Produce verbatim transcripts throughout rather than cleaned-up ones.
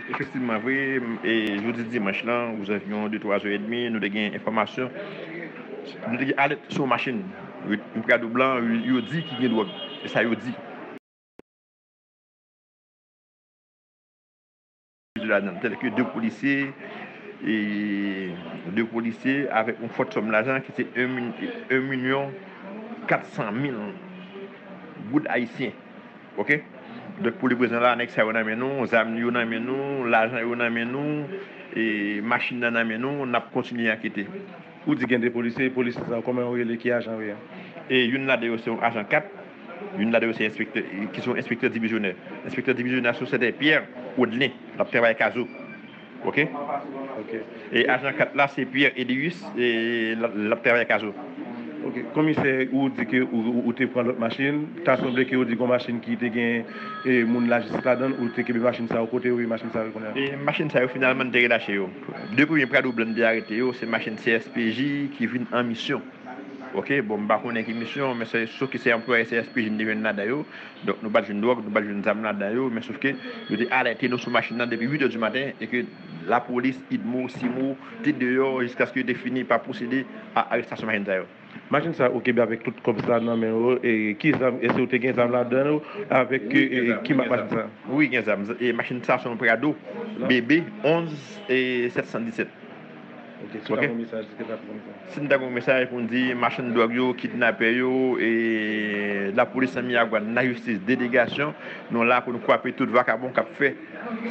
Efektivman vre, e, jodi dimanch lan, ozanviwon de twa zè edmi, nou te gen enfòmasyon, nou te gen alèt sou yon machin. Yon Prado blan, yo di ki gen dwòg. E sa yo di. Ladan, tèlke de polisye, e, de polisye avèk yon fòt sòm lajan ki se yon milyon kat san mil goud ayisyen. Oke? Donk, pou leprezan la, nèg sa yo nan men nou, zam yo nan men nou, lajan yo nan men nou, e machin nan nan men nou, n ap kontinye ankete. Ou di gen de polisye, polisye sa yo, kòman yo rele, ki ajan yo ye? E youn ladan yo se yon ajan kat, youn ladan yo se enspektè, ki se yon enspektè divizyonè. Enspektè divizyonè a se yon sèten Pierre Audelin, l ap travay Kazo. Oke? Oke. E ajan kat la, se Pierre Elius, e l ap, l ap travay Kazo. Oke. Komisè, ou di ke ou, ou, ou te pran lòt machin, ta sanble ke ou di gon machin ki te gen, e, moun lajistis ladan l, ou te kenbe machin sa yo, kote yo ye machin sa yo kounye a? E machin sa yo, finalman, n te relache yo. De premye Prado blan n te arete yo, se machin C S P J ki vin an misyon. Oke, bon, m pa konnen ki misyon, men se, sof ke se anplwaye C S P J n te jwenn ladan yo. Donk, nou pa t jwenn dwòg, nou pa t jwenn zam ladan yo, men sof ke yo te alète nou sou machin nan depi uit è di maten e ke lapolis, idmo, simo, te deyò jiskaske yo te fini pa pwosede a arestasyon machin sa yo. Machin sa yo kenbe avèk tout kòb sa nan men yo, e ki zam, èske yo te gen zam ladan yo, avèk, e, ki mak machin sa? Wi, gen zam. E machin sa se yon Prado B B onz e sèt san disèt. Oke, si w ta gen yon mesaj, ki ta gen yon mesaj? Si n ta gen yon mesaj pou n di machann dwòg yo, kidnapè yo, e lapolis nan Miragwàn, lajistis, delegasyon, nou la pou n kwape tout vakabon k ap fè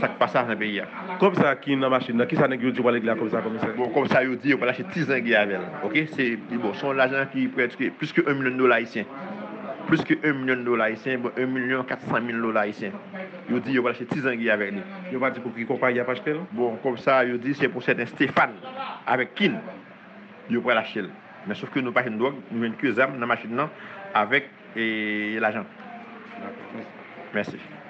sa k pa sa nan peyi a. Kòb sa ki nan machin nan, kisa nèg yo di yo pral regle ak kòb sa, komisè? Bon, kòb sa yo di yo pral achte ti zangi avè l. Oke, se, bon, se yon lajan ki prèske plis ke yon milyon dola ayisyen. Plis ke yon milyon dola ayisyen, bon, yon milyon kat san mil dola ayisyen. Yo di yo pral achte ti zangi avèk li. Yo pa di pou ki konpayi y ap achte l? Bon, kòb sa yo di se pou sèten Stéphane avèk Kin yo pral achte l. Men sof ke nou pa jwenn dwòg, nou jwenn ke zam nan machin nan avèk, e, lajan. Dakò, mèsi. Mèsi.